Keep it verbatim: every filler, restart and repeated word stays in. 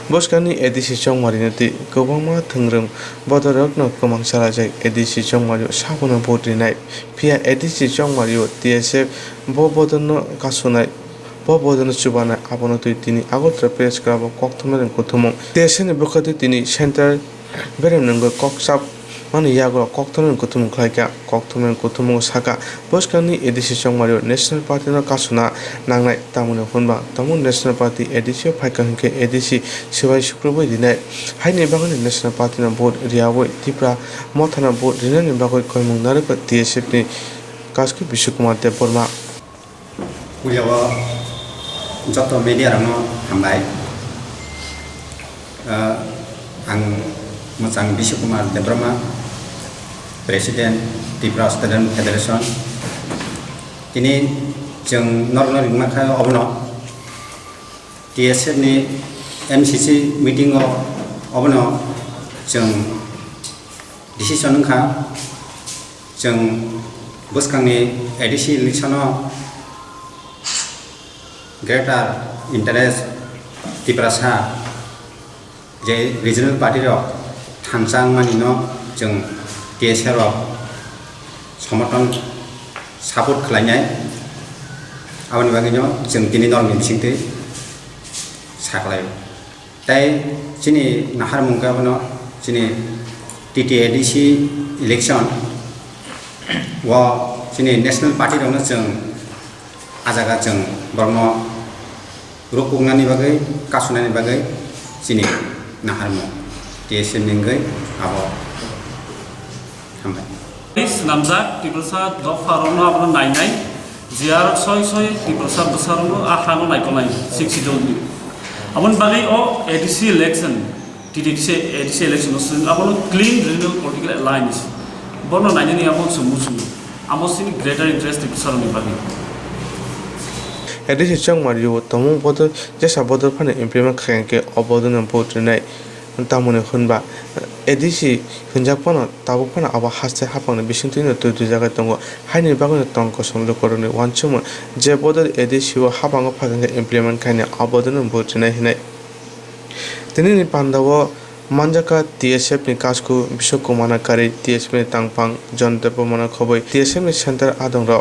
Bwskangni A D C Chongmario tei kwbangma thwngrwng bodolrokno kwmang salajak A D C Chongmario sabono vote rinai. Phiya A D C Chongmario T S F bo bodolno kasunai, bo bodolno chubanai, abono twi tini Agartala Press Club o kokthumnani kuthumung. T S F ni bwkha twi tini Central berem nungwi kok chap mani yago kokthumnani kuthumung khlaikha. Kokthumnani kuthumung saka, bwskangni A D C Chongmario National Party no kasuna nangnai, tamoni hwnba tongo National Party A D C o phaikha hinkhe A D C swbai sukrubwi rinai. Haini bagwino National Party no vote riyawi Tipra Mothano vote rinani bagwi koimung narwkha T S F ni Kaskui Biswa Kumar Debbarma. Puila o joto media rokno hambai. Ah, ang mwchang Biswa Kumar Debbarma, President Tripura Student Federation. Tini chwng norokno ringma kha obono T S F ni M C C meeting o obono chwng decision wngkha, chwng bwskangni A D C election o greater interest Tiprasa je regional party rok thansa wngmani no chwng T S F rok somorthon support khlainai, aboni bagwi no chwng tini norokni bisingtwi saklai. Tei chini naharmung khe abono chini T T A D C election o chini national party rokno chwng ah jaga chwng borokno rukuknani bagwi, kasunani bagwi chini naharmung T S F ni wngwi abo. Hambai. Swnamjak Tiprasa dopha rokno abono nainai, J R soi soi Tiprasa bwsa rokno a hano naikolnai sixth schedule ni. Aboni bagwi o A D C election, T T D C, A D C election no swng abono clean regional political alliance. Bono nainani abo chwng muchungo. Amo sini greater interest Tiprasa rokni bagwi. A D C Chongmario tongmung bodol, jesa bodol phano implement khaikha khe o bodolno vote rinai. Tamoni hwnba A D C hwnjak phano tabuk phano abo haste haphangni bisingtwino twi twijagwi tongo. Haini bagwino tong kosom lukurokni uansukmung je bodol A D C o haphango phaikha khe implement khainai o bodolno vote rinai hinwi. Tinini pandao manjakha T S F ni Kasku Biswa Kumar Nagarkar, T S F ni tangphang John Debbarma no khobwi T S F ni centre adongrok